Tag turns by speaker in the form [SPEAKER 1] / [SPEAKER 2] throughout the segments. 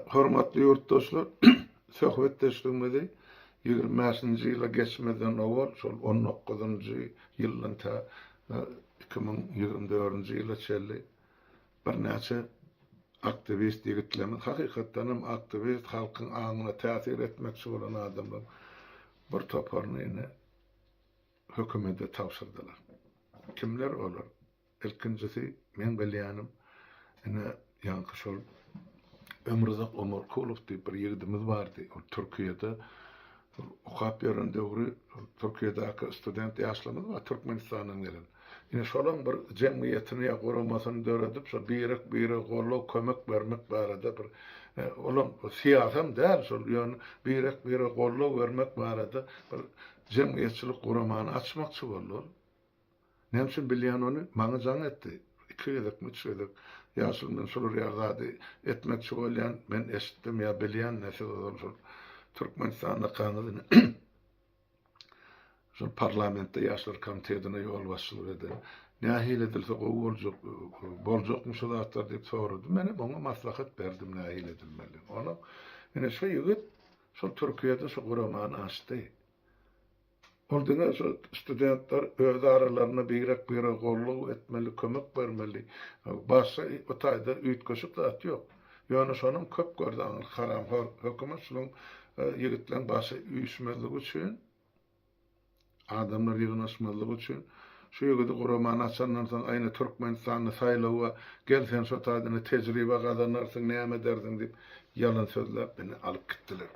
[SPEAKER 1] Hormatly ýurtdaşlar, söhbetdeşligimizi 25-nji ýyla geçmezden owal, şol on dokuzynjy ýyldan tä 2024-nji ýyla çenli birnäçe aktiwist ýigitlerimiz, hakykatdan hem aktiwist, halkyň aňyna täsir etmekçi bolan adamlaryň bir toparyny ine hökümete tabşyrdylar. Kimler olar? Ilkinjisi, meň bilýänim, ine, ýaňky şol Ömruzak Omarkulow diýip bir ýigidimiz bardy. Ol Türkiýede okap ýören döwri Türkiýedäki student ýaşlarymyz bar, Türkmenistandan gelen. Ine, şolaň bir jemgyýetini ýa guramasyny döredip, şo birek-birege goldaw, kömek bermek barada bir, olam syýasam däl şol, ýöne birek-birege goldaw bermek barada bir jemgyýetçilik guramany açmakçy boldy ol. Näme üçin bilýän ony, maňa jaň etdi. Iki gezekmi, üç gezek. Ýaşuly men şular ýaly zady etmekçi bolýan, men eşitdim ýa bilýän ne siz ozal şol Türkmenistandakaňyz ine şol parlamentde ýaşlar komitetine ýolbaşçylyk eden. Nähili edilse gowy boljak, boljakmy şu zatlar diýip sorady. Menem oňa maslahat berdim nähili edilmelidigini. Onuň ine şu ýigit şol Türkiýede şu guramany açdy. Ol diňe şu studentler öz aralarynda birek-birege goldaw etmeli, kömek bermeli. Başga o taýda üýtgeşik zat ýok. Ýöne şonam köp gördi aňyrky haramhor hökümet şunuň ýigitleň başy üýşmezligi üçin, adamlar ýygnaşmazlygy üçin şu ýigidi guramany açandan soň aýna Türkmenistanda saýlawa gel sen şo taýda ine tejribe gazanarsyň näme edersiň diýip ýalan sözläp ine alyp gitdiler.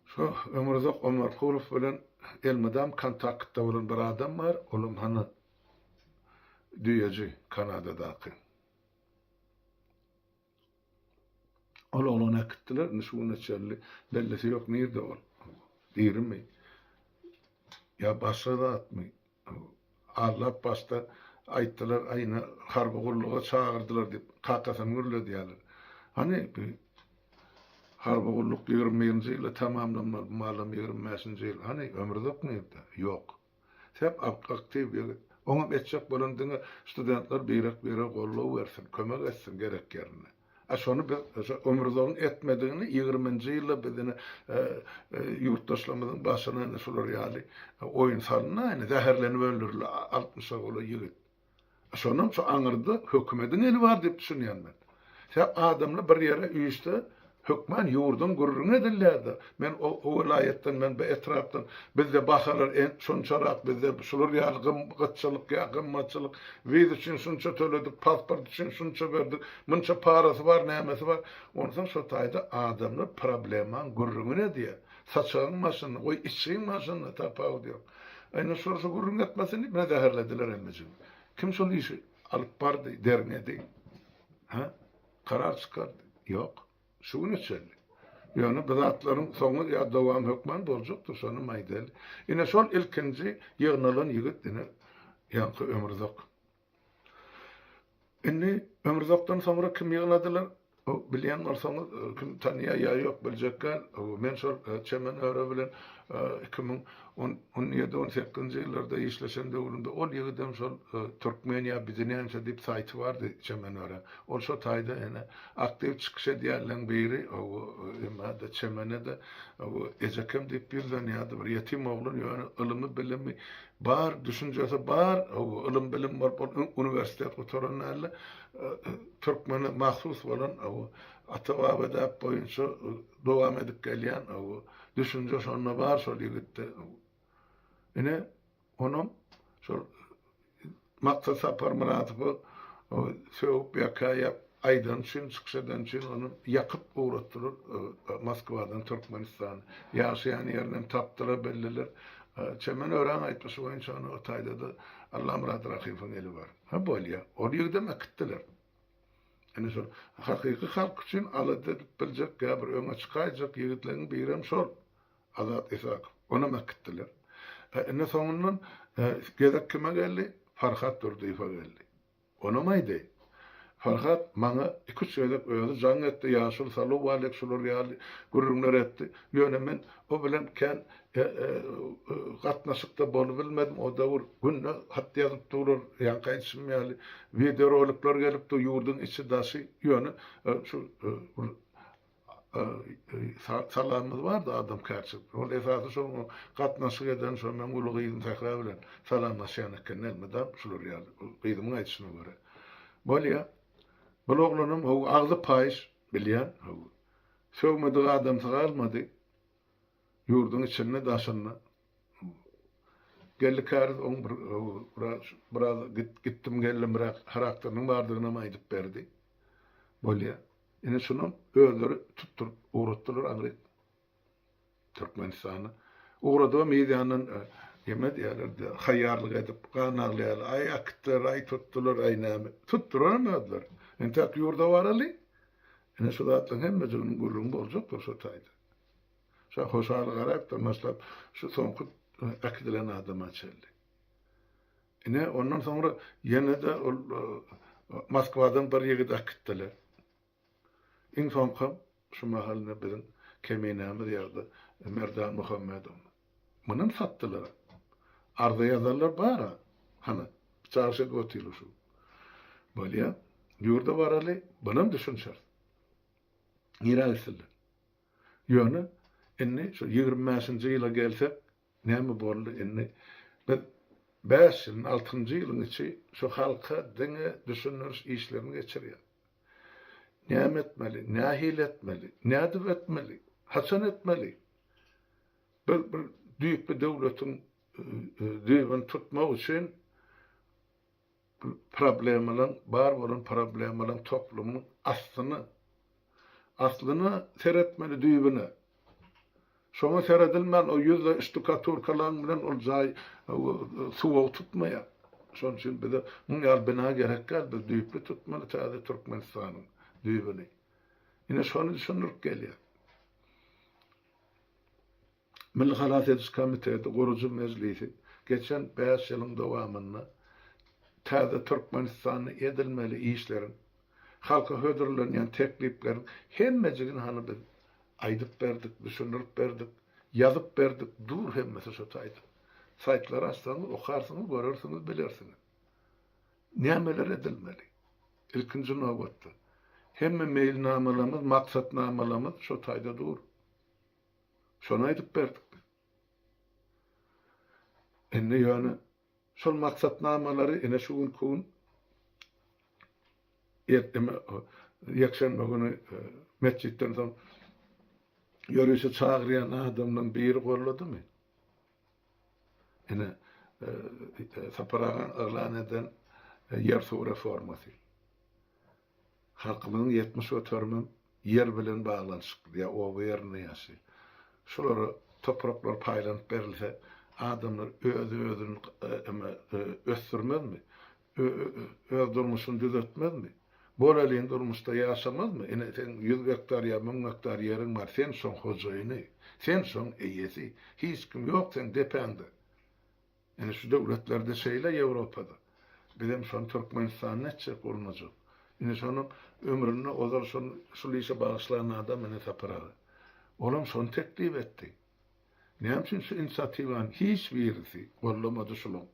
[SPEAKER 1] Şu Ömürzak Omarkulow bilen elmydam kontaktda bolan bir adam bar, olam hany düýeji Kanadadaky. Ol oglany äkitdiler, indi şu güne çenli bellisi ýok, nirde ol? Dirimi? Ýa başga zatmy? Allap başda aýtdylar, aýna harby gulluga çagyrdylar diýip, kakasyny gürledýärler. Hany bu harby gulluk 21-nji ýylda tamamlanmaly, bu malam 25-nji ýyl. Hany Ömruzak nirde? Ýok. Sep aktiw ýigit. Oňam etjek bolan diňe studentler birek-birege goldaw bersin, kömek etsin gerek ýerinde. A şony biz şo Ömürzagyň etmedigini ýigriminji ýylda biz ine ýurtdaşlarymyzyň başyna ine şular ýaly oýun salyndy ine zäherlenip öldürildi altmyşa golaý ýigit. A şonam şo aňyrda hökümediň eli bar diýip düşünýän men. Sebäp adamlar bir ýere üýşse hökman ýurduň gürrüňi edilýärde. Men o welaýatdan men bu etrapdan bizde bahalar şonçarak bizde şular ýaly gytçylyk ýa gymmatçylyk wiza üçin şunça töledik pasport üçin şunça berdik munça parasy bar nämesi bar onsoň şo taýda adamlar problemaň gürrüňini edýär saçagyň başynda goý içgiň başynda tapawudy ýok indi şol şu gürrüň etmesin diýip meni zäherlediler hemmejigini kim şol işi alyp bardy derňedi hä karar çykardy ýok. Şu güne çenli. Ýöne bu zatlaryň soňy ýa dowamy hökman boljakdyr, şonam aýdaly. Ine şol ilkinji ýygnalan ýigit ine ýaňky Ömürzak. Indi Ömürzakdan soňra kim ýygnadylar? O bilýän bolsaňyz, kim tanýar ýa ýok biljek däl. Men şol Çemen öre bilen 2017, 18-nji ýyllarda işleşen döwrümde ol ýigidem şol Türkmeniýa bizi näçe diýip saýty bardy Çemen öre. Ol şo taýda ene aktiw çykyş edýänleň biri, emma-da Çemene-de ejekem diýip ýüzlenýärdi. Bir ýetim oglan, ýöne ylymy-bilimi bar, düşünjesi bar, ylym-bilim bolup ol uniwersitet gutaran däldi. Türkmene mahsus bolan ata-baba däp boýunça dowam edip gelýän düşünje şonda bar şol ýigitde. Ine, Onam şol Maksat Saparmyradowy sögüp ýa käýäp aýdany üçin, çykyş edeni üçin ony ýakyp ugratdylar Moskwadan Türkmenistana. Ýaşaýan ýerinem tapdylar, bildiler. Çemen Öräň aýtmyşy boýunça ony o taýda-da Allamyrat Rahymowyň eli bar. Ha bolýa. Ol ýigidem äkitdiler. Ine şol hakyky halk üçin alada edip biljek ýa bir öňe çykaýjak ýigitleň birem şol. Azat Isakow. Onam äkitdiler. Indi soňundan gezek kime geldi? Farhat Durdyýewe geldi. Onam aýdaýyn. Farhat maňa iki-üç gezek özi jaň etdi, ýaşuly salowwalek şular ýaly gürrüňler etdi. Ýöne men o bilen kän gatnaşykda bolubilmedim. O döwür günde hat ýazyp durar, ýaňky aýdyşym ýaly wideorolikler gelip dur, ýurduň içi daşy. Ýöne şu bir salamymyz bardy adamkärçilik. Ol esasy şoň gatnaşyk eden şo meň uly gyzym Sähra bilen salamlaşýan eken elmydam şular ýaly gyzymyň aýdyşyna görä. Bolýa. Bul oglanam how agzy paýyş bilýän how. Sögmedik adamsy galmady. Ýurduň içinde daşynda. Geldi Käriz oň bir biraz biraz gitdim geldim birak harakteriniň bardygynam aýdyp berdi. Bolýa. Ine şunam özleri tutduryp ugratdylar aňryk Türkmenistana. Ugradybam yz ýandan neme diýerlerdi, haýýarlyk edip, gan aglaýarlar. Aý akitdiler, aý tutdular, aý näme. Tutduranam özleri. Entäk ýurda baraly. Ine şu zatlaryň hemmejiginiň gürrüňi boljakdyr şo taýda. Şa Hoşaly Garaýewden başlap şu soňky äkidilen adama çenli. Ine ondan soňra ýene-de ol Moskwadan bir ýigit äkitdiler. Iň soňkam şu mahal ine biziň keminämiz ýa-da Merdan Muhammedow. Munam satdylar. Arza ýazanlar bar-a. Hany, çagyryş edip otyrlar şu. Bolýa, ýurda baraly, bunam düşünişeris. Nirä gitsinler? Ýöne indi şu 25-nji ýyla gelsek, Näme boldy indi? Biz bäş ýylyň, altynjy ýylyň içi şu halka diňe düşündiriş işlerini geçirýäs. Näme etmeli, nähili etmeli, nädip etmeli, haçan etmeli? Biz bir düýpli döwletiň düýbüni tutmak üçin problemalaryň, bar bolan problemalaryň toplumynyň aslyna, aslyna seretmeli düýbüne. Şoňa seredilmän o ýüzde ştukaturkalaň bilen ol jaý suwagy tutmaýar. Şonuň üçin bize muň ýaly bina gerek däl, biz düýpli tutmaly täze Türkmenistanyň düýbüni. Ine şony düşündirip gelýär. Milli halas ediş komiteti gurujy mejlisi geçen bäş ýylyň dowamynda täze Türkmenistanda edilmeli işleriň, halka hödürlenýän teklipleriň hemmejigini hany biz aýdyp berdik, düşündirip berdik, ýazyp berdik, dur hemmesi şo taýda. Saýtlary açsaňyz okarsyňyz, görersiňiz, bilersiňiz. Nämeler edilmeli? Ilkinji nobatda hemme meýilnamalarymyz, maksatnamalarymyz şo taýda dur. Şony aýdyp berdik biz. Indi ýöne şol maksatnamalary ine şu günki gün erteme ýekşenbe güni e, metjitden soň ýörişe çagyrýan adamlaryň biri golladymy? Ine e, e, Sapar agaň yglan eden ýer-suw reformasy. Halkymyzyň 70 göterimem ýer bilen baglanyşykly ýa oba ýerinde ýaşaýar. Şulara topraklar paýlanyp berilse, adamlar öz-özüni ösdürmezmi? Öz durmuşyny düzetmezmi? Bolelin durmuşda ýaşamazmy? Ine, seň ýüz gektar ýa müň gektar ýeriň bar, sen şoň hojaýyny, sen şoň eýesi. Hiç kim ýok seň depäňde. Ine şu döwletlerde şeýle Ýewropada. Bizem şony Türkmenistanda etjek bolmajak. Ine şonuň ömründe ozal şol şul işe bagyşlan adam ine Sapar aga. Olam şony teklip etdi. Näme üçin şu inisiatiwany hiç birisi gollamady şulaň.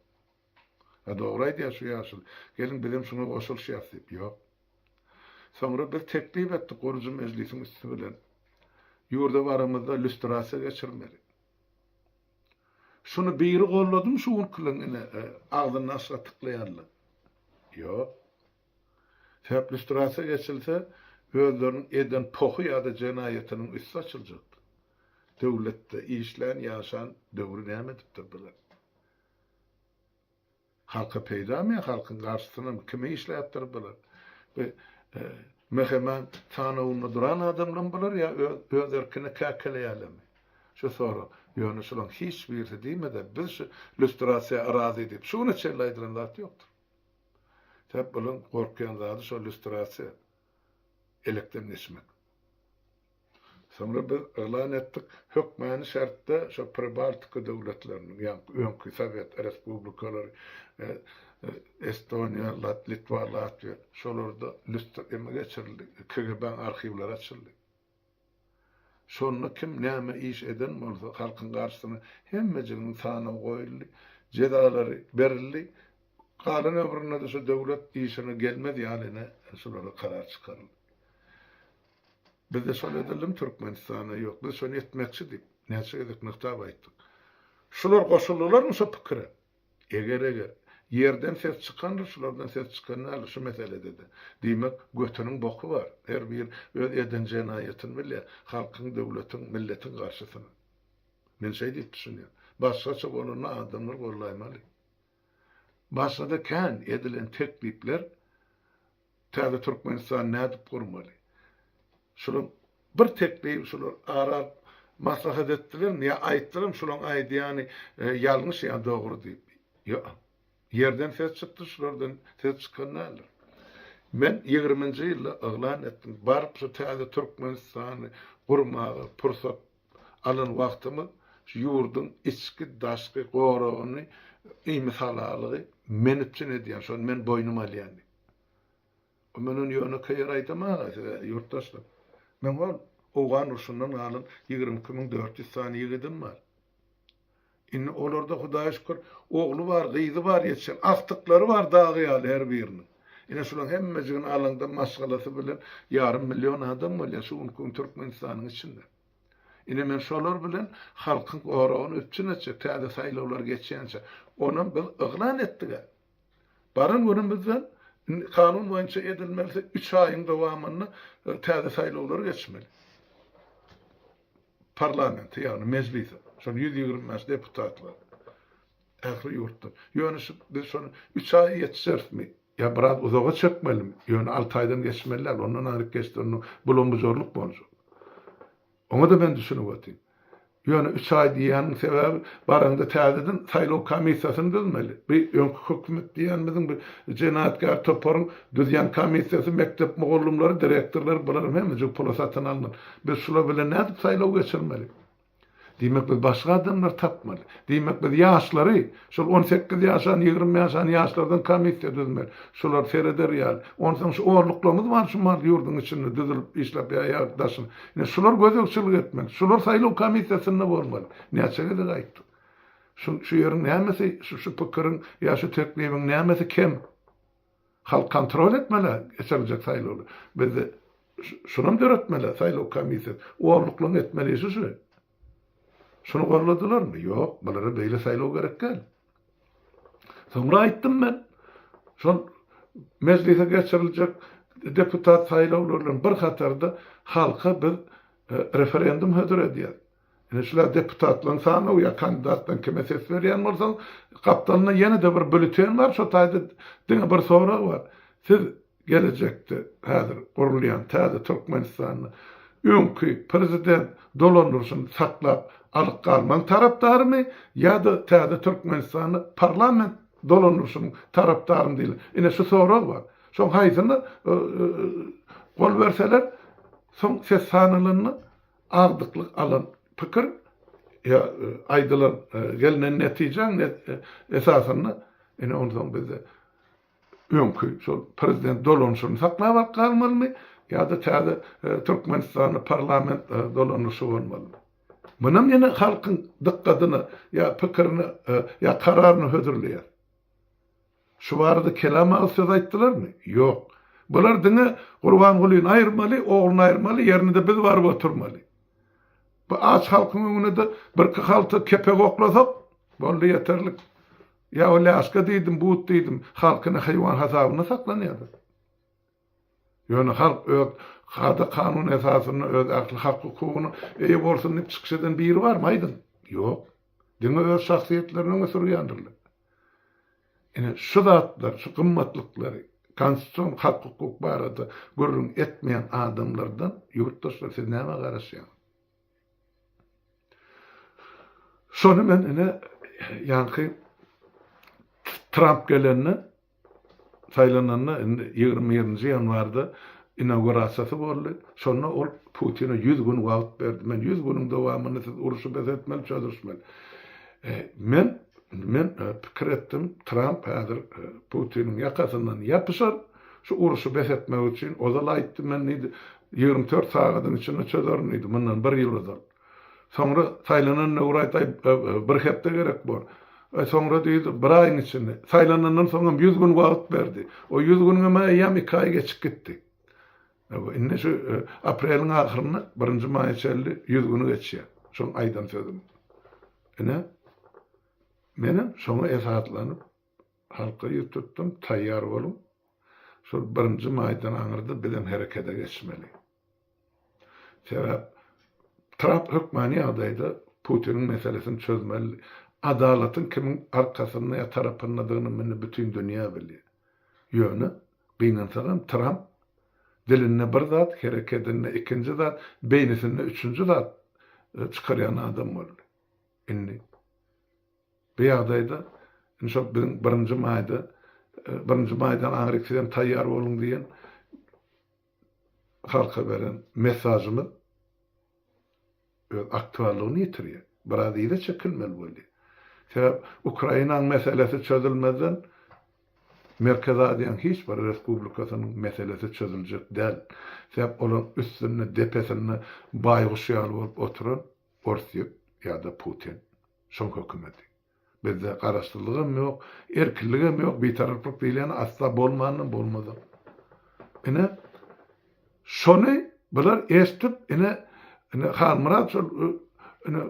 [SPEAKER 1] Ha dogry aýdýar şu ýaşuly. Geliň bizem şuňa goşulyşýas diýip. Ýok. Soňra biz teklip etdik gurujy mejlisiň üsti bilen. Ýurda baramyzda lýustrasiýa geçirmeli. Şuny biri golladymy şu günkileň ine agzyny aşga tyklaýanlar? Ýok. Sebäp lýustrasiýa geçilse özleriniň eden pohy ýa-da jenaýatynyň üsti açyljakdy. Döwletde işlän, ýaşan döwri näme edipdir bular? Halka peýdamy ýa halkyň garşysynamy kime işläpdir bular? Bu MHM-iň sanawynda duran adamlarmy bular ýa öz erkine käkeleýärlermi? Şu sorag. Ýöne şularyň hiç birisi diýmedi biz şu lýustrasiýa razy diýip. Şu güne çenli aýdylan zat ýokdur. Sebäp bularyň gorkýan zady şol lýustrasiýa elekden geçmek. Soňra biz yglan etdik, hökmany şertde şo Pribaltika döwletleriniň, ýagny öňki sowet respublikalary, Estoniýa, Litwa, Latwiýa, şolarda lüstr eme geçirildi, KGB-niň arhiwleri açyldy. Şonda kim näme iş eden bolsa halkyň garşysyna hemmejiginiň sanawy goýuldy, jezalary berildi. Galan ömründe-de şu döwlet işine gelmez ýaly ine şulara karar çykaryldy. Bizde şol edildimi Türkmenistanda? Ýok. Biz şony etmekçi diýip näçe gezek nygtap aýtdyk. Şular goşuldylarmy şo pikire? Eger-eger, ýerden ses çykandyr, şulardan ses çykan däldir şu meselede-de. Diýmek, götüniň boky bar. Her bir öz eden jenaýatyny bilýär. Halkyň, döwletiň, milletiň garşysyna. Men şeý diýip düşünýän. Başgaça bolanda adamlar gollaýmaly. Başga-da kän edilen teklipler Täze Türkmenistany nädip gurmaly? Şular bir teklibi şular ara maslahat etdilermi ýa aýtdylarmy şulaň aýdýany ýalňyş ýa dogry diýip. Ýok. Ýerden ses çykdy şulardan ses çykan däldir. Men ýigriminji ýylda yglan etdim. Baryp şu täze Türkmenistany gurmaga pursat alan wagtymyz şu ýurduň içki daşky goragyny imisalalygy men üpjün edýän şony men boýnuma alýan diýip. Men ony ýönekeý ýer aýdamag-a size, ýurtdaşlar. Meň hol Owgan urşundan galan 22 400 sany ýigidim bar. Indi olarda Hudaýa şükür, ogly bar, gyzy bar ýetişen, agtyklary bar dag ýaly her biriniň. Ine şularyň hemmejigini alaňda maşgalasy bilen ýarym million adam bolýar şu günki gün Türkmenistanyň içinde. Ine men şolar bilen halkyň goragyny üpjün etjek täze saýlawlar geçýänçä. Onam biz yglan etdik-ä. Baran günümizden indi kanun boýunça edilmelisi üç aýyň dowamynda täze saýlawlar geçmeli. Parlamente, ýagny mejlise. Şol 125 deputatlar ähli ýurtdan. Ýöne şu biz şony üç aýa ýetişerismi? Ýa biraz uzaga çekmelimi? Ýöne alty aýdan geçmeli däl. Ondan aňryk geçse onda bulam-bujarlyk boljak. Oňa-da men düşünip otyryn. Ýöne üç aý diýýäniň sebäbi baraňda täzeden saýlaw komissiýasyny düzmeli. Bu öňki hökümet diýýänimiziň bu jenaýatkär toparyň düzýän komissiýasy mekdep mugallymlary, direktorlary bularyň hemmejigi pula satyn alnan. Biz şular bilen nädip saýlaw geçirmeli? Diýmek biz başga adamlar tapmaly. Diýmek biz ýaşlary, şol 18 ýaşan, 20 ýaşan ýaşlardan komissiýa düzmeli. Şular sereder ýaly. Onsoň şu orluklarymyz bar şu mal ýurduň içinde düzülip işläp ýa ýa daşyny. Ine şular gözegçilik etmeli. Şular saýlaw komissiýasynda bolmaly. Näçe gezek aýtdyk. Şu şu ýeriň nämesi, şu şu pikiriň ýa şu teklibiň nämesi kem? Halk kontrol etmeli geçiriljek saýlawlary. Bizde şunam döretmeli saýlaw komissiýasy. Orluklaryň etmeli işi şu. Şuny golladylarmy? Ýok, bulara beýle saýlaw gerek däl. Soňra aýtdym men, şol mejlise geçiriljek deputat saýlawlary bilen bir hatarda halka biz e, referendum hödür edýäris. Ine şular deputatlaryň sanawy ýa kandidatlaryň kime ses berýän bolsaň, gapdalynda ýene-de bir bülten bar, şo taýda diňe bir sorag bar. Siz gelejekde häzir gurulýan täze Türkmenistanda öňki prezident dolandyryşyny saklap alyp galmagyň tarapdarymy ýa-da täze Türkmenistanda parlament dolandyryşynyň tarapdarymy diýlen. Ine şu sorag bar. Şoň haýsyna e, e, gol berseler, soň ses sanalanda agdyklyk alan pikir ýa e, aýdylan gelnen netijäň esasynda ine onsoň bizde öňki şol prezident dolanyşygyny saklap alyp galmalymy ýa-da täze e, Türkmenistanda parlament e, dolanyşy bolmalymy? Munam ýene halkyň dykgadyna ýa pikirini e, ýa kararyny hödürleýär. Şu barada kelam agyz söz aýtdylarmy? Ýok. Bular diňe Gurbangulyny aýyrmaly, ogluny aýyrmaly, ýerine-de biz baryp oturmaly. Bu aç halkyň öňüne-de birki halta kepek oklasak, boldy ýeterlik. Ýa o läşka diýdim, but diýdim, halkyny haýwan hasabynda saklanýardy. Ýöne halk öz kada-kanun esasynda öz ähli hak-hukugyna eýe bolsun diýip çykyş eden biri barmy, aýdyň? Ýok. Diňe öz şahsyýetlerini öňe sürýändirler. Ine, şu zatlar, şu gymmatlyklary, konstitusion hak-hukuk barada gürrüň etmeýän adamlardan, ýurtdaşlar, siz nämä garaşýaňyz? Şony men ine ýaňky Tramp gelende saýlananda indi 21-nji ýanwarda inaugurasiýasy boldy. Şonda ol Putine 100 gün wagt berdi. Men 100 günüň dowamynda siz urşy bes etmeli, çözüşmeli. E, men men e, pikir etdim, Tramp häzir e, Putiniň ýakasyndan ýapyşar. Şu urşy bes etmek üçin ozal aýtdy, men diýdi, 24 sagadyň içinde çözerin diýdi, mundan bir ýyl ozal. Soňra saýlanan döwür aýtdy, aý, bir hepde gerek bor. Soňra diýdi, bir aýyň içinde. Saýlanandan soňam 100 gün wagt berdi. O 100 günüňem eýýäm iki aý geçip gitdi. Indi şu apreliň ahyrynda birinji maýa çenli 100 güni geçýär. Şoň aýdan sözüm. Ine, menem şoňa esaslanyp halka ýüz tutdum, taýýar boluň. Şol birinji maýdan aňyrda bizem herekete geçmeli. Sebäp Tramp hökmany ýagdaýda Putiniň meselesini çözmeli. Adalatyň kimiň arkasynda ýa tarapyndadygyny indi bütin dünýä bilýär. Ýöne, gynansagam Tramp dilinde bir zat, herekedinde ikinji zat, beýnisinde üçünji zat çykarýan adam boldy. Indi bu ýagdaýda indi şol biziň birinji maýda birinji maýdan aňryk sizem taýýar boluň diýen halka beren mesajymyz öz aktuallygyny ýitirýär. Biraz yza çekilmeli bolýar. Sebäp Ukrainanyň meselesi çözülmezden Merkezi Aziýanyň hiç bir respublikasynyň meselesi çözüljek däl. Sebäp olaryň üstünde, depesinde baýguş ýaly bolup oturan Orsýet ýa-da Putin. Şoň hökümeti. Bizde garaşsyzlygam ýok, erkinligem ýok, bitaraplyk diýilýäni asla bolmanam bolmazam. Ine, şony bular eşidip, ine, ine Halmyrat şol ine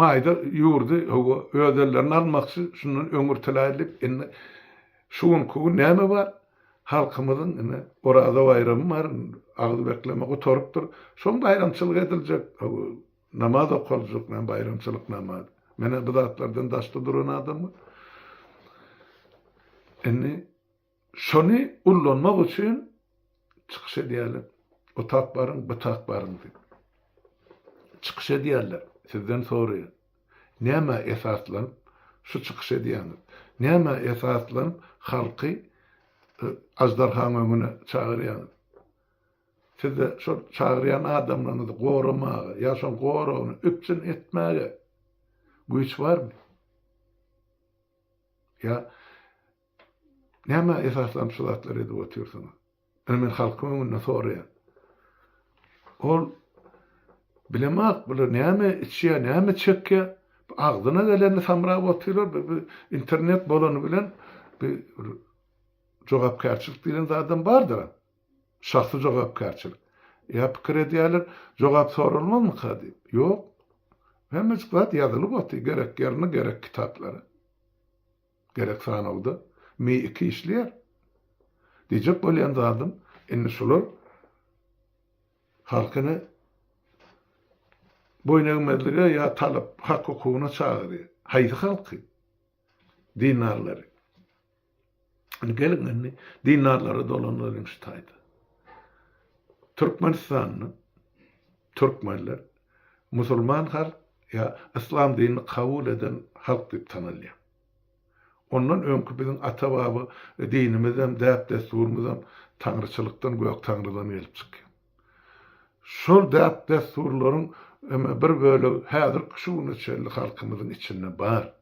[SPEAKER 1] maýda ýurdy hawa öz ellerine almakçy, şundan öňürtiläýli diýip, indi şu günki gün näme bar? Halkymyzyň ine Oraza baýramy bar, agyz bekleme gutarypdyr. Şoň baýramçylyk ediljek, hawa, Namaz okaljak men baýramçylyk namazy. Menä bu zatlardan daşda duran adamman. Indi şony ullanmak üçin çykyş edýärler. O tak baryň, bu tak baryň diýip. Çykyş edýärler. Sizden soraýan. Nämä esaslanyp şu çykyş edýäňiz? Nämä esaslanyp halky e, aždarhaň öňüne çagyrýaňyz? Sizde şol çagyrýan adamlaryňyzy goramaga ýa şoň goragyny üpjün etmäge güýç barmy? Ýa nämä esaslanyp şu zatlary edip otyrsyňyz? Ine men halkyň öňünde soraýan. Ol bilemok bular näme içýär, näme çekýär? Agzyna gelenini samrap otyrlar. Bu internet bolany bilen bir jogapkärçilik diýlen zadam bardyr. Şahsy jogapkärçilik. Ýa pikir edýärler, jogap soralmazmyka diýip. Ýok. Hemmejik zat ýazylyp otyr, gerek ýerine, gerek kitaplara. Gerek sanawda. Mi iki işleýär. Diýjek bolýan zadym, indi şular halkyny boýun egmezlige ýa talap, hak-hukugyna çagyrýar. Haýsy halky? Dindarlary. Indi geliň indi dindarlara dolanalyň şu taýda. Türkmenistanda türkmenler musulman halk ýa yslam dinini kabul eden halk diýip tanalýar. Ondan öňki biziň ata-baba dinimizem, däp-dessurymyzam taňryçylykdan, gök taňrydan gelip çykýar. Şol däp-dessurlaryň bir bölegi häzirki şu güne çenli halkymyzyň içinde bar.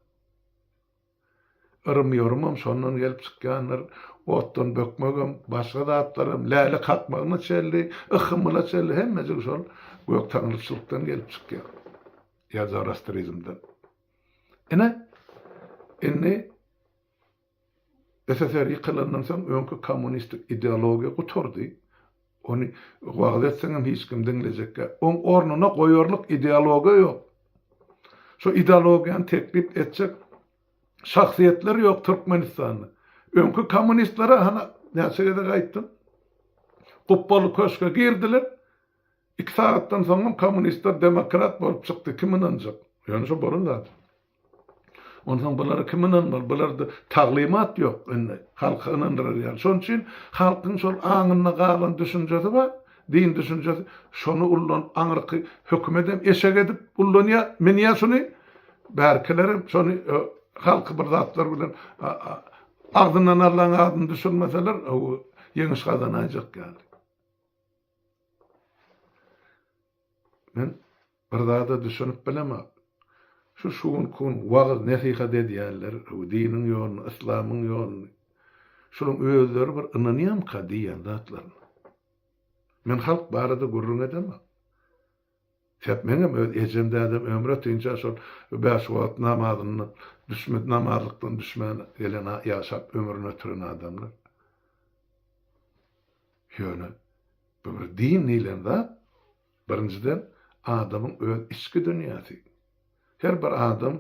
[SPEAKER 1] Yrym-ýorumam şondan gelip çykýandyr. Otdan bökmegem, başga zatlaram, läle kakmagyna çenli, yhymyla çenli hemmejigi şol göktaňryçylykdan gelip çykýar. Ýa zoroastrizmden. Ine, indi SSR ýykylandan soň öňki kommunistik ideologiýa gutardy. Ony wagyz etseňem hiç kim diňlejek däl. Oň ornuna goýarlyk ideologiýa ýok. Şo ideologiýany teklip etjek şahsyýetler ýok Türkmenistanda. Öňki kommunistlere hany näçe gezek aýtdym. Gupbaly köşge girdiler. Iki sagatdan soňam kommunistler demokrat bolup çykdy. Kim ynanjak? Ýöne şo bolan zat. Onsoň bulara kim ynanmaly? Bularda taglymat ýok indi halky ynandyrar ýaly. Şonuň üçin halkyň şol aňynda galan düşünjesi bar, din düşünjesi. Şony ullanyp aňyrky hökümedem eşek edip ullanýar, münýär şuny. Bärkilerem şony e, halky bir zatlar bilen agzyndan Allaň adyny düşürmeseler, ýeňiş gazanaýjak ýaly. Men bir zada düşünip bilemok. Şu şu günki gün wagyz nesihat edýänler, diniň ýoluny, yslamyň ýoluny. Şolaň özleri bir ynanýamyka diýýän zatlaryna. Men halk barada gürrüň edemok. Sebäp meňem öz ejem dädem ömri ötünçä şol bäş wagt namazyndan düşme namazlykdan düşmän gelen ýaşap ömrüni ötüren adamlar. Ýöne bu bir din diýlen zat birinjiden adamyň öz içki dünýäsi. Her bir adam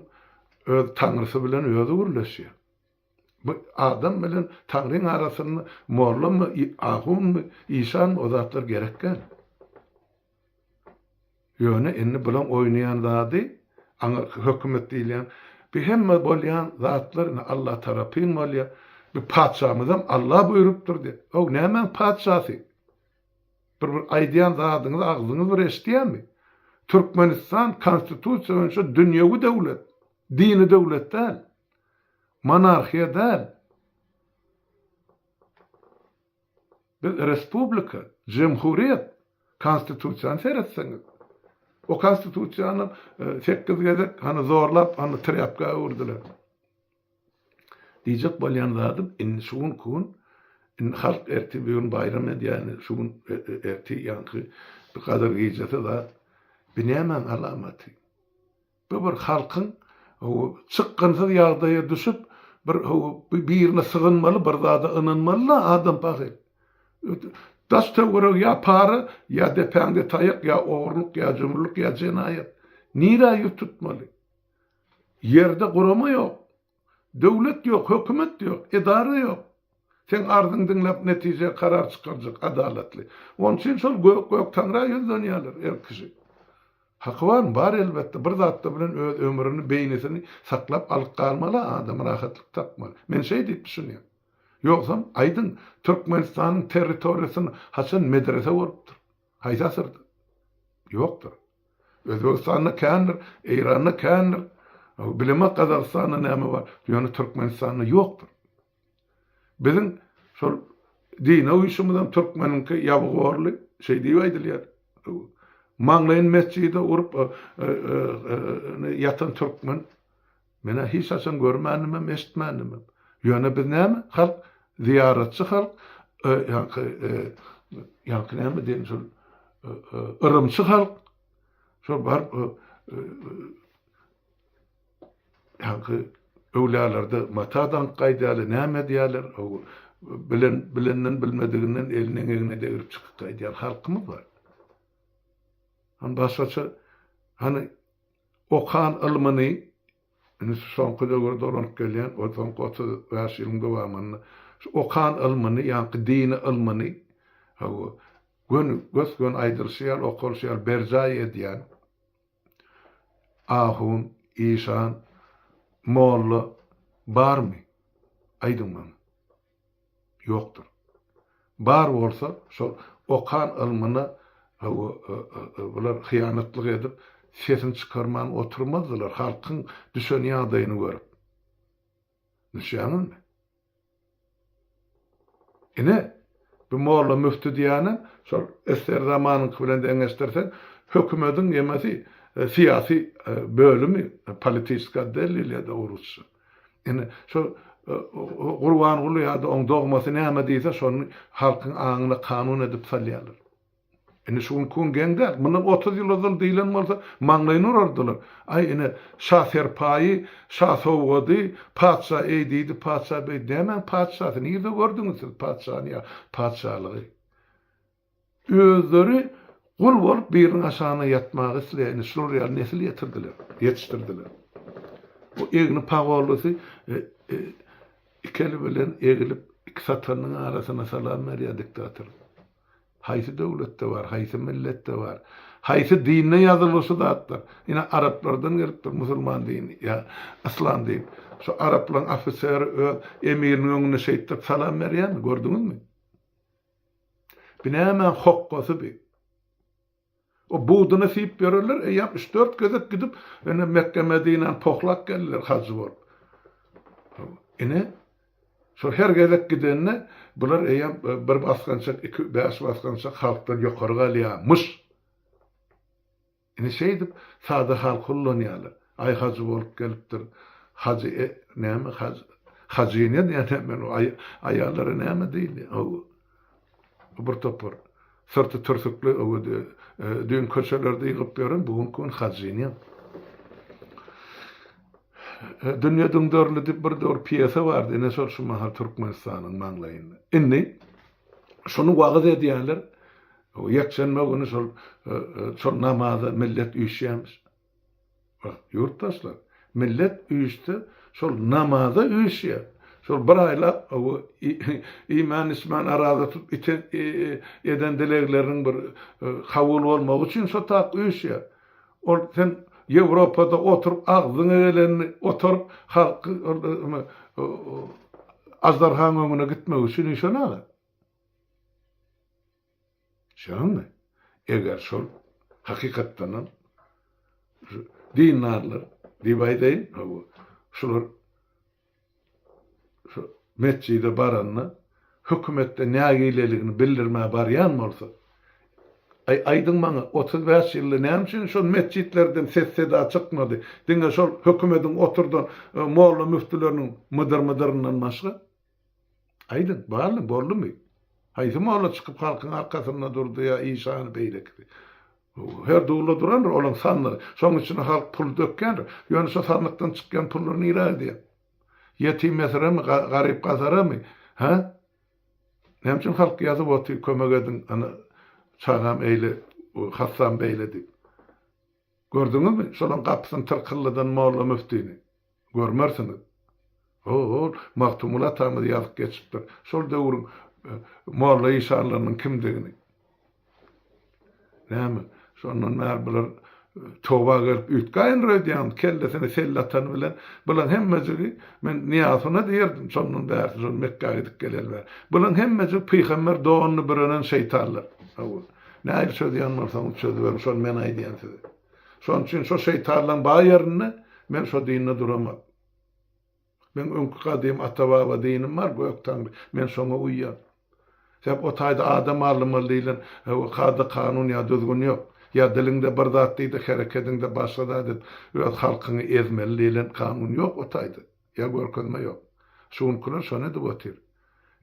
[SPEAKER 1] öz taňrysy bilen özi gürleşýär. Bu adam bilen Taňryň arasynda mollamy, ahunmy, işanmy o zatlar gerek däl. Ýöne indi bulaň oýnaýan zady aňyrky hökümet diýilýän bu hemme bolýan zatlar indi Alla tarapyn bolýar. Bu patyşamyzam Alla buýrupdyr diýip. How nämäň patyşasy? Bir bir aýdýan zadyňyzy agzyňyz bir eşidýärmi? Türkmenistan konstitusiýa boýunça dünýewi döwlet, dini döwlet däl. Monarhiýa däl. Biz respublika, jemhuriýet, konstitusiýany seretseňiz. O konstitusiýanam sekiz gezek hany zorlap hany trýapka öwürdiler. Diýjek bolýan zadym indi şu günki gün indi halk ertir bir gün baýram edýär şu gün ertir ýaňky bir gadyr gijesi zat. Bu nämäň alamaty? Bu bir halkyň çykgynsyz ýagdaýa düşüp, bir birine sygynmaly, bir zada ynanmaly-da adam pahyr. Daş-töweregi ýa para, ýa depäňde taýak, ýa ogurlyk, ýa jümrülik, ýa jenaýat. Nirä ýüz tutmaly? Ýerde gurama ýok. Döwlet ýok, hökümet ýok, edara ýok. Seň arzyňy diňläp netije karar çykarjak adalatly. Onuň üçin şol gök gök taňra ýüzlenýärler her kişi. Haky barmy? Bar elbetde. Bir zatda bilen öz ömrüni, beýnisini saklap alyp galmaly adam rahatlyk tapmaly. Men şeý diýip düşünýän. Ýogsam aýdyň Türkmenistanyň territoriýasynda haçan medrese bolupdyr? Haýsy asyrda? Ýokdur. Özbegistanda kändir, Eýranda kändir. Bilemok Gazagystanda näme bar, ýöne Türkmenistanda ýokdur. Biziň şol dine uýşumyzam türkmeniňki ýabygorly, şeý diýip aýdylýar. Maňlaýyny metjide urup ýatan türkmen Men-ä hiç haçan görmänimem, eşitmänimem. Ýöne biz näme, halk, zyýaratçy halk, ýaňky, ýaňky näme diýen şol, yrymçy halk, şol baryp, ýaňky öwlälerde mata daňyp gaýdýarlar, näme edýärler, bilen, bilenden bilmediginden elini eňegine degrip çykyp gaýdýan halkymyz bar. Hany başgaça, hany Okan ylmyny, indi şu soňky döwür dolanyp gelýän, o soňky 35 ýylyň dowamynda şu okan ylmyny, ýaňky dini ylmyny, hawa, göni, gös-göni aýdylyşy ýaly, okalyşy ýaly berjaý edýän ahun, işan, molla barmy? Aýdyň maňa. Ýokdur. Bar bolsa, şol okan ylmyna bular hyýanatlyk edip, sesini çykarman oturmazdylar, halkyň düşen ýagdaýyny görüp. Düşýäňizmi? Ine, bu molla müfti diýýänem şol SSR zamanyňky bilen deňeşdirseň, hökümediň ýemesi syýasy bölümi, politiçeskiý otdel diýilýär-de orusça. Ine, şo Gurbanguly ýa-da oň dogmasy näme diýse, şony halkyň aňyna kanun edip salýarlar. Indi şu günki gün geň däl. Mundan 30 ýyl ozal diýlen bolsa, maňlaýyny urardylar. Aý, ine, şa serpaýy, şa sowgady, patyşa eý diýdi, patyşa beý. Nämäň patyşasy? Nirde gördüňiz siz patyşany ýa patyşalygy? Özleri gul bolup biriniň aşagynda ýatmagy isleýär. Indi şular ýaly nesil ýetirdiler, ýetişdirdiler. Bu egni pagonlysy iki eli bilen egilip, iki satanyň arasyna salam berýär diktator. Haýsy döwletde bar, haýsy milletde bar, haýsy dinde ýazylgy şu zatlar? Ine araplardan gelipdir musulman dini ýa yslam dini. Şu araplaryň ofiseri öz emiriniň öňünde şeýtdirip salam berýärmi, gördüňizmi? Bi nämäň hokgasy bi? O buduny siýip ýörerler, eýýäm üç-dört gezek gidip, ine Mekge-Medinäni pohlap geldiler hajy bolup. Ine, şol her gezek gidende bular eýýäm bir basgançak, iki, bäş basgançak halkdan ýokary galýarmyş. Ine şeýdip sada halky ullanýarlar. Aý hajy bolup gelipdir. Hajy e, näme haj? Hajyny diýen men aýallara näme diýilýär? Hawa. Bir topar syrty türsükli düýn köçelerde ýygyp ýören bu günki gün Hajyny. Dünýe düňderildi diýip bir döwür pýesa bardy, ine şol şu mahal Türkmenistanyň maňlaýynda. Indi şuny wagyz edýänler ýekşenbe güni şol şol namaza millet üýşýärmiş. Bak, ýurtdaşlar, millet üýşse, şol namaza üýşýär. Şol bir aýlap iýmän-içmän araza tutup iten eden dilegleriniň bir kabul bolmagy üçin şo tak üýşýär. Ol sen Ýewropada oturyp agzyňa gelenini otaryp halky aždarhaň öňüne gitmek üçin üýşen-aga. Şeýlemi? Eger şol hakykatdanam şu dindarlar diýip aýdaýyn, hawa, şular şu metjide baranda hökümetden nägileligini bildirmä barýan bolsa, aý aýdyň maňa 35 ýylda näme üçin şol metjitlerden ses-seda çykmady, diňe şol hökümediň oturdan molla-müftüleriniň mydyr-mydyryndan başga? Aýdyň, barmy, boldumy? Haýsy molla çykyp halkyň arkasynda durdy ýa işany beýlekisi? Her dulda durandyr olaň sandygy. Şoň içine halk pul dökýändir. Ýöne şo sandykdan çykýan pullar nirä gidýär? Ýetim-ýesiremi, garyp-gasaramy? Hä? Näme üçin halk ýazyp otyr kömek ediň, ana çagam eýle, hassam beýle diýip. Gördüňizmi şolaň gapysyny tyrkyldadan molla müftini? Görmersiňiz. Ho-ol Magtymguly atamyz ýazyp geçipdir. Şol döwrüň molla işanlarynyň kimdigini. Näme, şondan bäri bular toba gelip üýtgäýindir öýdýäňmi? Kellesine selle atan bilen bulaň hemmejigi men Nyýazowyna diýerdim şondan bärsi şol Mekgä gidip geleli bäri. Bulaň hemmejigi pygamber donuny bürenen şeýtanlar. Hawa. Nähili çözýän bolsaňyz çözüberiň, şony men aýdýan size. Şonuň üçin şo şeýtanlaň bar ýerinde men şo dinde duramok. Meň öňki gadym ata-baba dinim bar, Gök Taňry, men şoňa uýýan. Sebäp o taýda adam alynmaly diýlen kada-kanun ýa düzgün ýok. Ýa diliňde bir zat diý-de, herekediňde başga zat edip, öz halkyňy ezmeli diýlen kanun ýok o taýda. Ýa görkezme ýok. Şu günkiler şony edip otyr.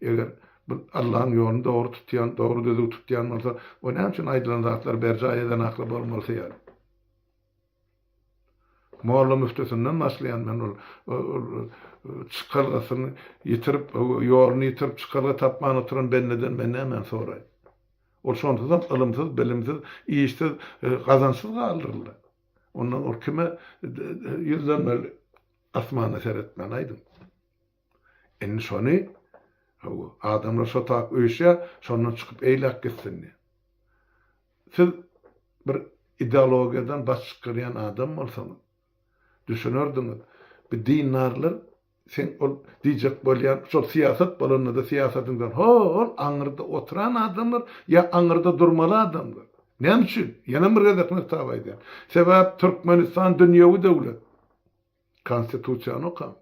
[SPEAKER 1] Eger bu Allaň ýoluny dogry tutýan, dogry düzüw tutýan bolsa, o näme üçin aýdylan zatlary berjaý eden akly bolmalysy ýaly. Molla müftüsinden başlaýan men ol çykalgasyny ýitirip, ýoluny ýitirip çykalga tapman oturan bendeden men nämäni soraýyn. Ol şonsuzam ylymsyz, bilimsiz, işsiz, gazançsyz galdyryldy. Ondan ol kime ýüzlenmeli asmana seretmän aýdyň. Indi şony hawa, adamlar şo tap üýşýär, şondan çykyp eýläk gitsin diýip. Siz bir ideologiýadan baş çykarýan adam bolsaňyz, düşünerdiňiz, bu dindarlar sen ol diýjek bolýan şol syýasat bolanda-da syýasatyňdan ho-ol aňyrda oturan adamlar ýa aňyrda durmaly adamlar. Näme üçin? Ýene bir gezek nygtap aýdýan. Sebäp Türkmenistan dünýewi döwlet. Konstitusiýany okaň.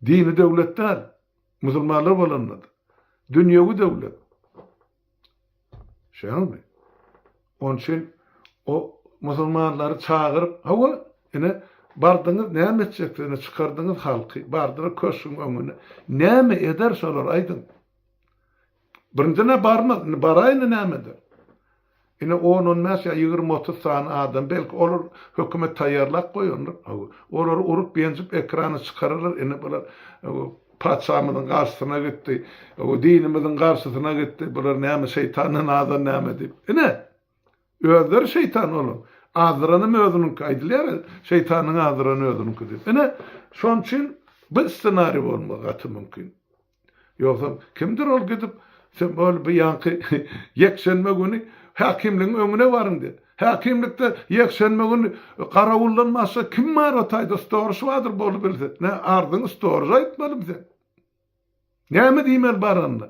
[SPEAKER 1] Dini döwlet däl. Musulmanlar bolanda-da. Dünýewi döwlet. Şeýlemi? Onuň üçin o musulmanlary çagyryp, hawa, ine, bardyňyz, näme etjeksiz, ine, çykardyňyz halky, bardylar köşgüň öňüne. Näme eder şolar, aýdyň? Birinjiden-ä barmaz, indi baraýyn-da näme eder? Ine, on-on bäş ýa 20-30 sany adam, belki olar hökümet taýýarlap goýandyr, hawa, olary urup-ýenjip ekrana çykararlar, ine bular patyşamyzyň garşysyna gitdi, dinimiziň garşysyna gitdi, bular näme şeýtandan azan näme diýip. Ine, özleri şeýtan olar. Azdyranam özüniňki, aýdylýar-a, şeýtanyň azdyrany özüniňki diýip. Ine, şonuň üçin bu ssenariý bolmagy gaty mümkin. Ýogsam kimdir ol gidip, sen bol bu ýaňky ýekşenbe güni häkimligiň öňüne baryň diýip. Häkimlikde ýekşenbe güni garawuldan başga kim bar o taýda storž bardyr bolubilse. Nä arzyňy storža aýtmalymy sen? Näme diýmeli baranda?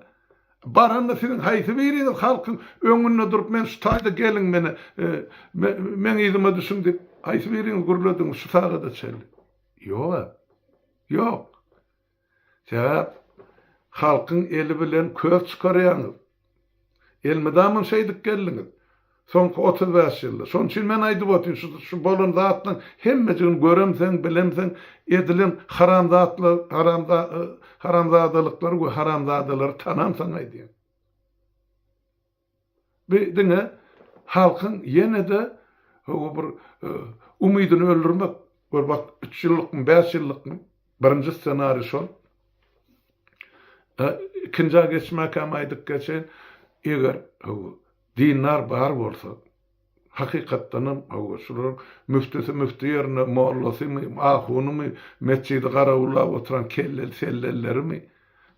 [SPEAKER 1] Baranda siziň haýsy biriňiz halkyň öňünde durup men şu taýda geliň meni meň yzyma düşüň diýip haýsy biriňiz gürlediňiz şu sagada çenli? Ýok-a. Ýok. Sebäp halkyň eli bilen köz çykarýaňyz. Elmydamam şeýdip geldiňiz. Soňky 35 ýylda. Şonuň üçin men aýdyp otyryn, şu şu bolan zatlaryň hemmejigini göremseň, bilemseň, edilen haramzatlar, haramza haramzadalyklary we haramzadalary tanamsaň aýdýan. Bu diňe halkyň ýene-de bir umydyny öldürmek. Gör bak, üç ýyllykmy, bäş ýyllykmy? Birinji ssenariý şol. Ikinjä geçmäkäm aýdyp geçeýin, eger dindar bar bolsa, hakykatdanam hawa, şularyň müftüsi müfti ýerine, mollasymy, ahunymy, metjidi garawullap oturan kelleli sellellerimi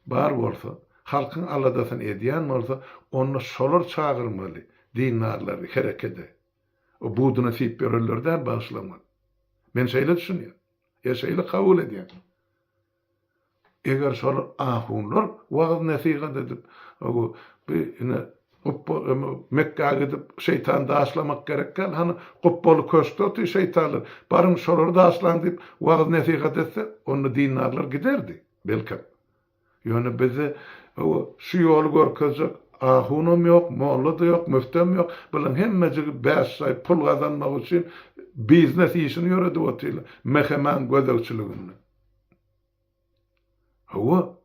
[SPEAKER 1] bar bolsa, halkyň aladasyny edýän bolsa, onda şolar çagyrmaly dindarlary herekede. O buduna siýip ýörenleri däl, bagyşlamaly. Men şeýle düşünýän. Ýa şeýle kabul edýän. Eger şol ahunlar wagyz-nesihat edip, bu ine gupba Mekgä gidip şeýtany daşlamak gerek däl, hany gupbaly köşkde otyr şeýtanlar, baryň şolary daşlaň diýip wagyz-nesihat etse, onda dindarlar giderdi, belkem. Ýöne bizde şu ýoly görkezjek ahunam ýok, molla-da ýok, müftem ýok. Bularyň hemmejigi bäş aý pul gazanmak üçin biznes işini ýöredip otyrlar, MHM-niň gözegçiliginde. Hawa,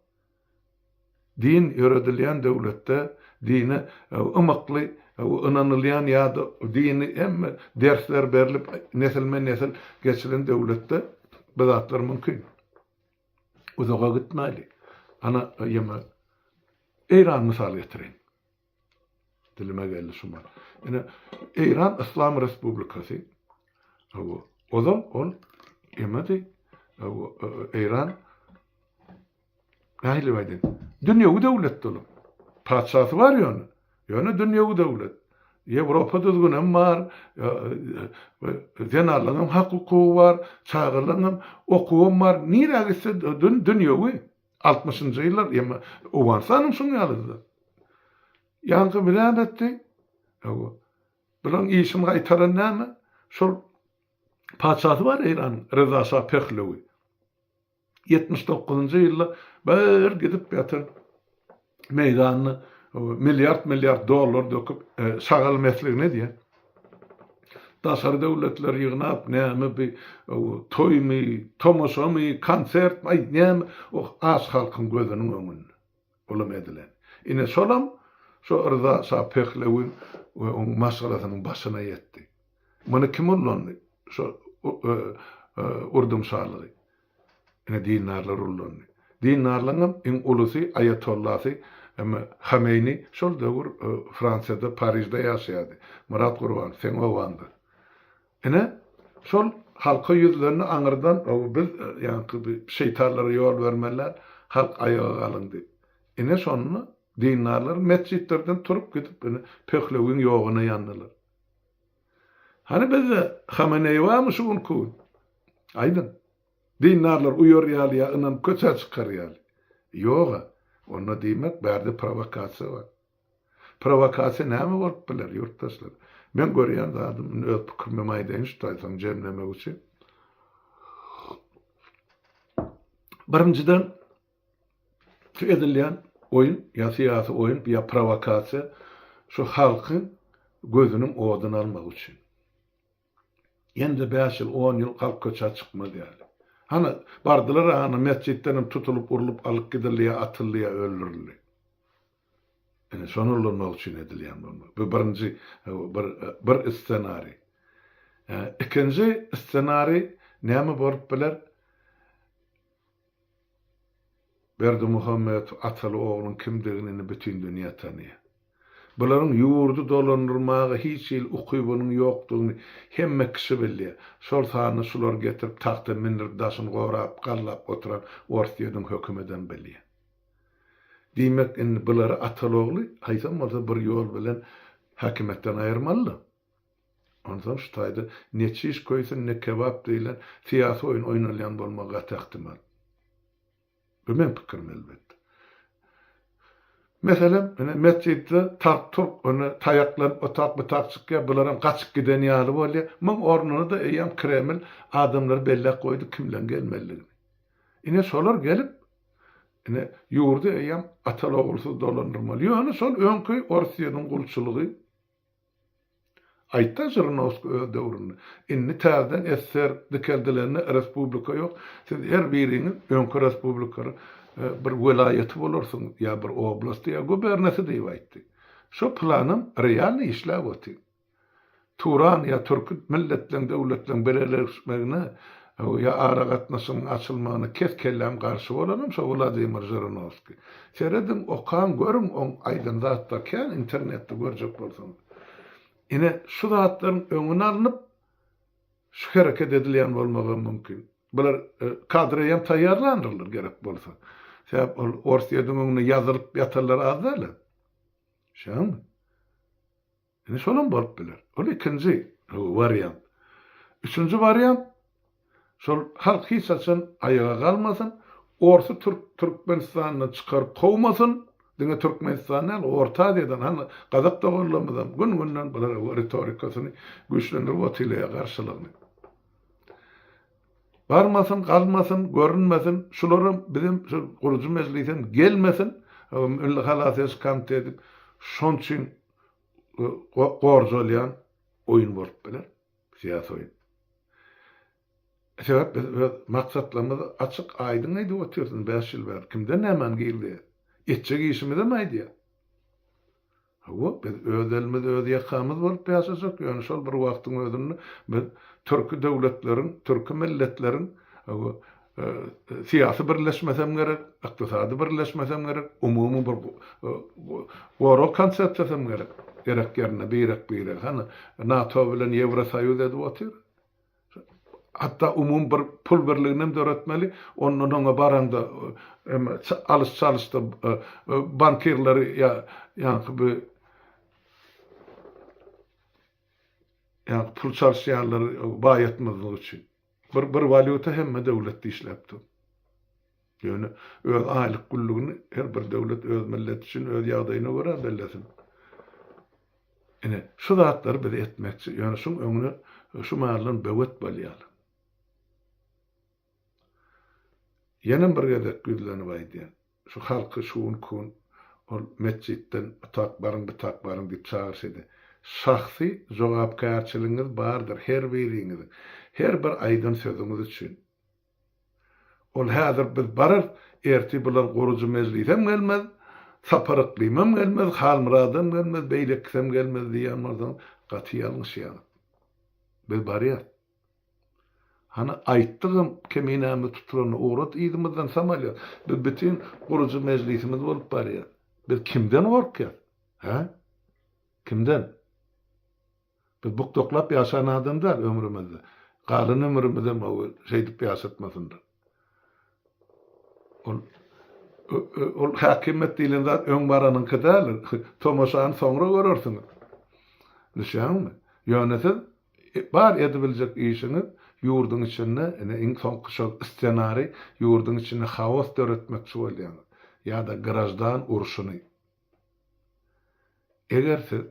[SPEAKER 1] din ýöredilýän döwletde dine ymykly ynanylýan ýa-da dini hemme dersler berlip nesilme-nesil geçilen döwletde bu zatlar mümkin. Uzaga gitmäli. Ana, ýeme Eýran mysal getireýin. Dilime geldi şu mal. Ine, Eýran Yslam Respublikasy. Hawa, ozal ol emedi. Hawa, Eýran nähili aýdaýyn? Dünýewi döwletdi ol. Patyşasy bar ýöne. Ýöne dünýewi döwlet. Ýewropa düzgünem bar, zenanlaryň hem hak-hukugy bar, çagalaryň hem okuwam bar. Nirä gitse dünýewi. Altmyşynjy ýyllar ýa Owganystanam şuň ýalydy. Ýaňky bilen etdi. Hawa. Bularyň işini gaýtaran näme? Şol patyşasy bar Eýranyň, Reza şa Pehlewi. 79-njy ýylda bir gidip ýatan meýdanda milliard-milliard dollar döküp, e, şagal mesligini edýär. Daşary döwletler ýygnap, näme bi toýmy, tomaşamy, konsertmi, aý näme, o aç halkyň gözüniň öňünde. Olam edilen. Ine şolam şo Rza şa Pehlewi we oň maşgalasynyň başyna ýetdi. Muny kim ullandy? Şo urdum şalygy. Ine dindarlar ullandy. Dindarlaryňam iň ulusy aýatollasy Hameýni şol döwür Fransiýada Parižde ýaşaýardy. Myrat Gurbanow seň obaňda. Ine şol halka ýüzlendi aňyrdan biz ýaňky bi şeýtanlara ýol bermeliler halk aýaga galyň diýip. Ine şonda dindarlar metjitlerden turup gidip ine Pehlewiň ýoguna ýandylar. Hany bizde Hameneýi barmy şu günki gün? Aýdyň. Dindarlar uýar ýaly ýa ynanyp köçä çykar ýaly. Ýog-a. Onda diýmek bärde prowokasiýa bar. Prowokasiýa näme bolup biler, ýurtdaşlar? Men görýän zadym, indi öz pikirimem aýdaýyn şu taýdan jemlemek üçin. Birinjiden, Şu edilýän oýun ýa syýasy oýun ýa prowokasiýa şu halkyň gözüniň oduny almak üçin. Ýene-de bäş ýyl, on ýyl halk köçä çykmaz ýaly. Hany, bardylar-a hany metjitdenem tutulyp, urlup alyp gidildi ýa atyldy ýa öldürildi. Ine, şony ulanmak üçin edilýän bolmaly. Bu birinji bir bir ssenariý. Ikinji ssenariý näme bolup biler? Berdimuhamedow ataly-ogluň kimdigini indi bütin dünýä tanaýar. Bularyň ýurdy dolandyrmaga hiç hili ukybynyň ýokdugyny hemme kişi bilýär. Şol sanda şulary getirip tagta mindirip daşyny gorap gallap oturan Orsýetiň hökümedem bilýär. Diýmek indi bulary ataly-ogly haýsam bolsa bir ýol bilen häkimiýetden aýyrmaly-da. Onsoň şu taýda ne çiş köýsün, ne kebap diýlen syýasy oýun oýnalýan bolmagy gaty ähtimal. Bu meň pikirim elbetde. Meselem, ine metjitde tark-turk ine taýaklanyp otak butak çykýar, bularam gaçyp giden ýaly bolýar. Muň ornuny-da eýýäm Kreml adamlary belläp goýdy kimleň gelmelidigini. Ine şolar gelip, ine ýurdy eýýäm ataly-ogulsyz dolandyrmaly. Ýöne şol öňki Orsýetiň gulçulygy. Aýtda Žirinowskiý öz döwründe. Indi täzeden SSR dikeldilende respublika ýok. Siz her biriňiz öňki respublikalaryň bir welaýaty bolarsyňyz ýa bir oblasty ýa gubernasy diýip aýtdy. Şo planam realnyý işläp otyr. Turan ýa türki milletleň döwletleň birleşmegine ýa aragatnaşygyň açylmagyna kes kelläm garşy bolanam şo Wladimir Žirinowskiý. Serediň okaň görüň oň aýdan zatlary kän internetde görjek bolsaňyz. Ine şu zatlaryň öňüni alnyp şu hereket edilýän bolmagam mümkin. Bular kadreýem taýýarlandyrlar gerek bolsa. Sebäp ol Orsýediň öňünde ýazylyp ýatanlar az däl-ä. Şeňmi? Indi şolam bolup biler. Ol ikinji wariant. Üçünji wariant, şol halk hiç haçan aýaga galmasyn, orsy türk Türkmenistandan çykaryp kowmasyn, diňe Türkmenistan däl, Orta Aziýadan, hany gazak doganlarymyzam gün-günden bulara ritorikasyny güýçlendirip otyrlar garşylygyny. Barmasyn, galmasyn, görünmesin, şularam bizim şu gurujy mejlisem gelmesin, Milli halas ediş komiteti şoň üçin gorjalýan oýun bolup biler, syýasy oýun. Sebäp biz öz maksatlarymyzy açyk aýdyň aýdyp otyrys indi 5 ýyl bäri. Kimden nämäni gizleýäs? Etjek işimizem aýdýas. Hawa, biz öz elimiz, öz ýakamyz bolup ýaşajak, ýöne şol bir wagtyň özünde biz türki döwletleriň, türki milletleriň hawa, syýasy birleşmesem gerek, ykdysady birleşmesem gerek, umumy bir gorag konsepsiýasam gerek. Gerek ýerinde birek-biregi, hany, NATO bilen Ýewrosoýuz edip otyr. Hatda umumy bir pul birligini hem döretmeli. Ondan oňa baraňda alyş-çalyşda bankirleri ýa ýaňky bu ýaňky pul çalyşýanlary baýatmazlyk üçin. Bir bir walýuta hemme döwletde işläp dur. Ýöne öz aýlyk günlügini her bir döwlet öz milleti üçin öz ýagdaýyna görä bellesin. Ine, şu zatlary biz etmekçi, ýöne şuň öňüne şu mahaldan böwet bolýarlar. Ýenem bir gezek ýüzlenip aýdýan, şu halky şu günki gün ol metjitden otak baryň, butak baryň diýip çagyryş edýär. Şahsy jogapkärçiligiňiz bardyr her biriňiziň, her bir aýdan sözüňiz üçin. Ol häzir biz bararys, ertir bular gurujy mejlisem gelmez, Sapar Yklymam gelmez, Halmyradam gelmez, beýlekisem gelmez diýýän bolsaňyz, gaty ýalňyşýaňyz. Biz barýas. Hany aýtdygam keminämiz tutulanda ugrat yzymyzdan samolýot. Biz bütin gurujy mejlisimiz bolup barýas. Biz kimden gorkýas? Hä? Kimden? Biz bukdaklap ýaşan adam däl ömrümizde. Galan ömrümizem hawa şeýdip ýaşatmasynlar. Ol ol häkimiýet diýlen zat öň baranyňky däl. Tomaşany soňra görersiňiz. Düşýäňmi? Ýöne siz bar edibiljek işiňiz ýurduň içinde ine iň soňky şol ssenariý ýurduň içinde haos döretmekçi bolýaňyz. Ýa-da graždan urşuny. Eger siz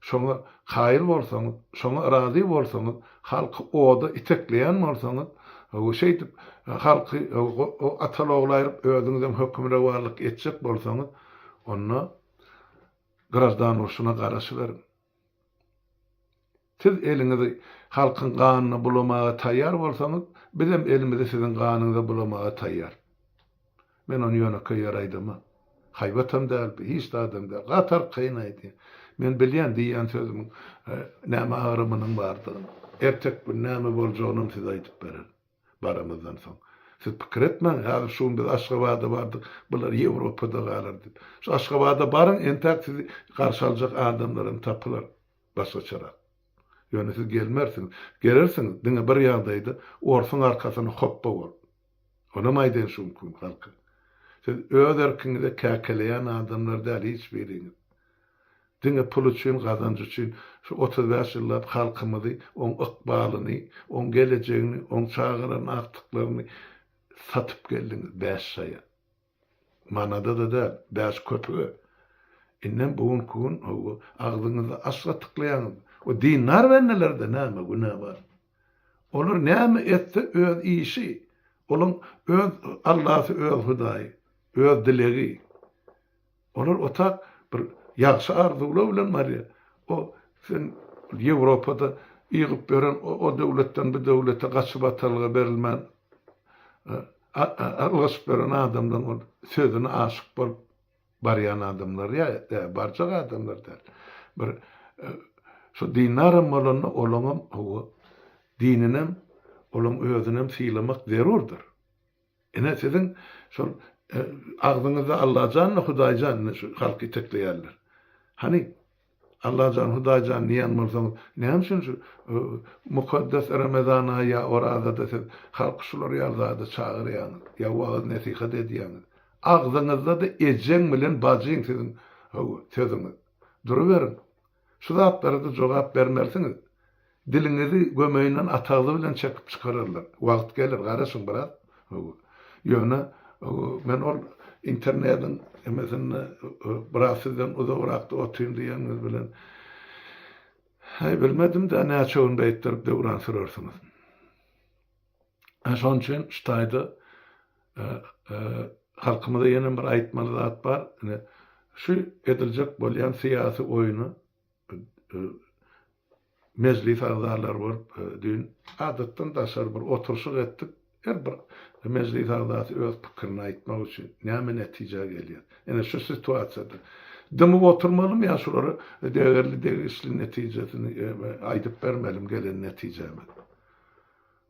[SPEAKER 1] şoňa kaýyl bolsaňyz, şoňa razy bolsaňyz, halky oda itekleýän bolsaňyz, we şeýdip halky ataly-ogly aýryp özüňizem hökümrowanlyk etjek bolsaňyz, onda graždan urşuna garaşyberiň. Siz eliňizi halkyň ganyna bulamaga taýýar bolsaňyz, bizem elimizi siziň ganyňyza bulamaga taýýar. Men ony ýönekeý ýere aýdamok. Haýbatam däl bu, hiç zadam däl. Gaty arkaýyn aýdýan. Men bilýän diýýän sözümiň näme agramynyň bardygyny. Ertek gün näme boljagynam size aýdyp bererin. Baramyzdan soň. Siz pikir etmäň, häzir şu gün biz Aşgabada bardyk, bular Ýewropada galar diýip. Şu Aşgabada baryň, entäk sizi garşy aljak adamlaram tapylar. Başgaçarak. Ýöne siz gelmersiňiz. Gelersiňiz, diňe bir ýagdaýda, orsuň arkasyna hopba bolup. Onam aýdaýyn şu günki gün halka. Siz öz erkiňize käkeleýän adamlar däl hiç biriňiz. Diňe pul üçin, gazanç üçin şu 35 ýyllap halkymyzy, oň ykbalyny, oň gelejegini, oň çagalaryny, agtyklaryny satyp geldiňiz bäş şaýa. Manada-da däl, bäş köpüge. Indem bu günki gün hawa, agzyňyzy aşga tyklaýaňyz. O dindar bendelerde näme günä bar? Olar näme etse öz işi. Olaň öz Allasy, öz Hudaýy, öz dilegi. Olar otak bir ýagşy arzuwlar bilen barýar. O sen. Ýewropada ýygyp ýören o döwletden bu döwlete gaçyp atalga berilmän ylgaşyp ýören adamlaryň ol sözüne aşyk bolup barýan adamlar ýa däl, barjak adamlar däl. Bir şu dindaram bolanda olaňam hawa dininem, olaň özünem sylamak zerurdyr. Ine siziň şol agzyňyzda Allajan-da Hudaýjan ine şu halky itekleýärler. Hany Allajan Hudaýjan diýýän bolsaňyz näme üçin şu mukaddes Remezan aýy ýa Orazada siz halky şular ýaly zada çagyrýaňyz ýa wagyz nesihat edýäňiz. Agzyňyzda-da ejeň bilen bajyň siziň sözüňiz. Duruberiň. Şu zatlara-da jogap bermelisiňiz. Diliňizi gömeýinden atagzy bilen çekip çykararlar. Wagt geler, garaşyň biraz. Ýöne men ol internediň emesinde biraz sizden uzagrakda otyryn diýeniňiz bilen, häý, bilmedim-dä, näçe gün beýtdirip döwran sürersiňiz. Şonuň üçin şu taýda halkymyza ýene bir aýtmaly zat bar. Ine, şu ediljek bolýan syýasy oýuna mejlis agzalary bolup düýn adatdan daşary bir oturyşyk etdik. Her bir mejlis agzasy öz pikirini aýtmak üçin näme netijä gelýär. Ine şu situasiýada dymyp oturmalymy ýa şulara degerli degişli netijesini aýdyp bermelimi gelen netijämizi.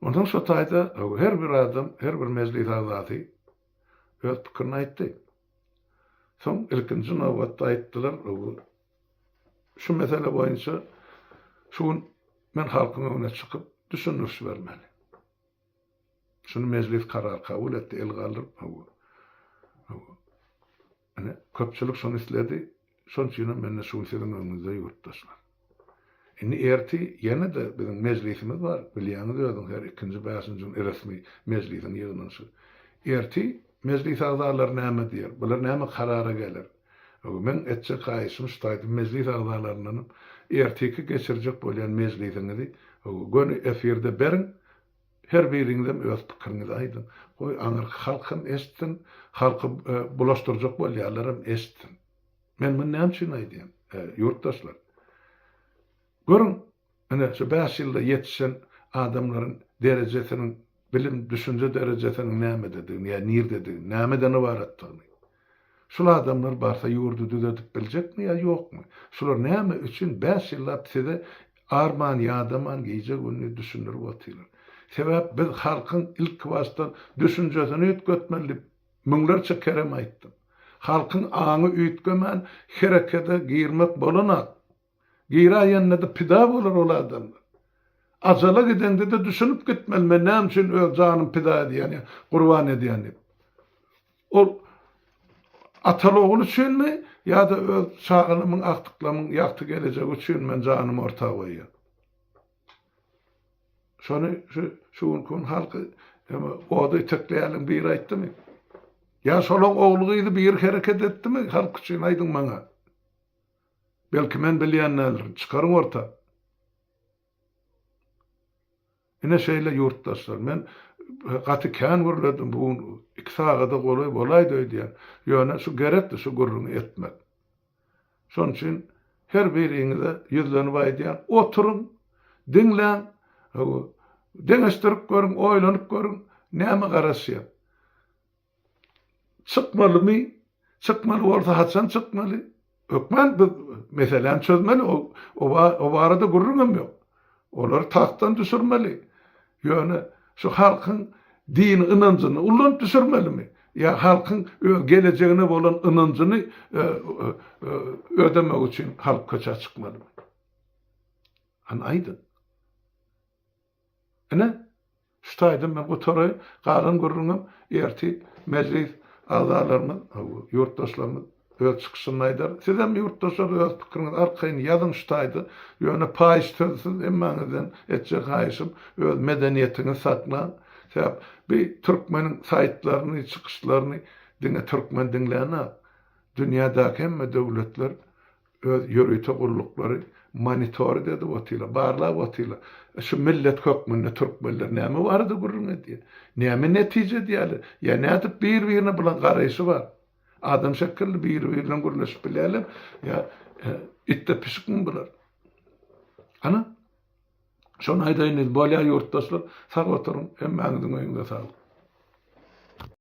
[SPEAKER 1] Onsoň şo taýda her bir adam, her bir mejlis agzasy öz pikirini aýtdy. Soň ilkinji nobatda aýtdylar, şu mesele boýunça şu gün men halkyň öňüne çykyp düşündiriş bermeli. Şuny mejlis karar kabul etdi, el galdyryp, hawa. Hawa. Ine, köpçülik şony isledi. Şonuň üçinem men-de şu gün siziň öňüňizde ýurtdaşlar. Indi ertir ýene-de biziň mejlisimiz bar. Bilýäňiz özüňiz her ikinji, bäşinji gün resmi mejlisiň ýygnanyşy. Ertir mejlis agzalary näme diýer? Bular näme karara geler? Meň etjek haýyşym şu taýda mejlis agzalaryndanam ertirki geçirjek bolýan mejlisiňizi göni efirde beriň. Her biriňizem öz pikiriňizi aýdyň. Goý, aňyrky halk hem eşitsin, halky bulaşdyrjak bolýanlar hem eşitsin. Men muny näme üçin aýdýan, ýurtdaşlar? Görüň, ine, şu bäş ýylda ýetişen adamlaryň derejesiniň, bilim, düşünje derejesiniň nämededigini ýa nirdedigini, nämeden ybaratdygyny. Şul adamlar barsa ýurdy düzedip biljekmi ýa ýokmy? Şular näme üçin bäş ýyllap size arman ýadaman gije gündiz düşündirip otyrlar? Sebäp biz halkyň ilki başdan düşünjesini üýtgetmeli diýip müňlerçe kerem aýtdym. Halkyň aňy üýtgemän herekede girmek bolanak. Giräýende-de pida bolar ol adamlar. Ajala gidende-de düşünip gitmeli, men näme üçin öz janymy pida edýän ýa gurban edýän diýip. Ol ataly-ogul üçinmi ýa-da öz çagalarymyň, agtyklarymyň ýagty gelejegi üçin men janymy orta goýýan. Şony şu şu günki gün halky oda itekleýänleriň biri aýtdymy? Ýa şolaň ogly-gyzy biri hereket etdimi halk üçin aýdyň maňa. Belki men bilýän däldirin. Çykaryň orta. Ine şeýle ýurtdaşlar. Men gaty kän gürledim bu gün. 2 sagada golaý bolaýdy öýdýän. Ýöne şu gerekdi şu gürrüňi etmek. Şonuň üçin her biriňize ýüzlenip aýdýan, oturyň, diňläň, deňeşdirip görüň, oýlanyp görüň, näme garaşýar. Çykmalymy? Çykmaly bolsa haçan çykmaly? Hökman biz meseläni çözmeli, o, o barada gürrüňem ýok. Olary tagtdan düşürmeli. Ýöne şu halkyň dini ynanjyny ulanyp düşürmelimi? Ýa halkyň öz gelejegine bolan ynanjyny e, e, e, ödemek üçin halk köçä çykmalymy? Hany aýdyň. Ine, şu taýdan men gutaraýyn. Galan gürrüňem ertir mejlis agzalarymyz, ýurtdaşlarymyz öz çykyşynda aýdar. Sizem ýurtdaşlar öz pikiriňizi arkaýyn ýazyň şu taýda. Ýöne paýyş sözsüz hemmäňizden etjek haýyşym öz medeniýetiňizi saklaň. Sebäp bi türkmeniň saýtlaryny, çykyşlaryny diňe türkmen diňlänok. Dünýädäki hemme döwletler Öz ýörite gulluklary monitoring edip otyrlar, barlap otyrlar. Şu millet hökmünde türkmenler näme barada gürrüň edýär? Näme netije edýärler? Ýa nädip bir-birine bulaň garaýşy bar? Adam şekilli biri-biri bilen gürleşip bilýärler, ýa itde pişikmi bular? Ana, şony aýdaýyn diýdim. Bolýar ýurtdaşlar, sag oturyň, hemmäňiziň öýüňize saglyk.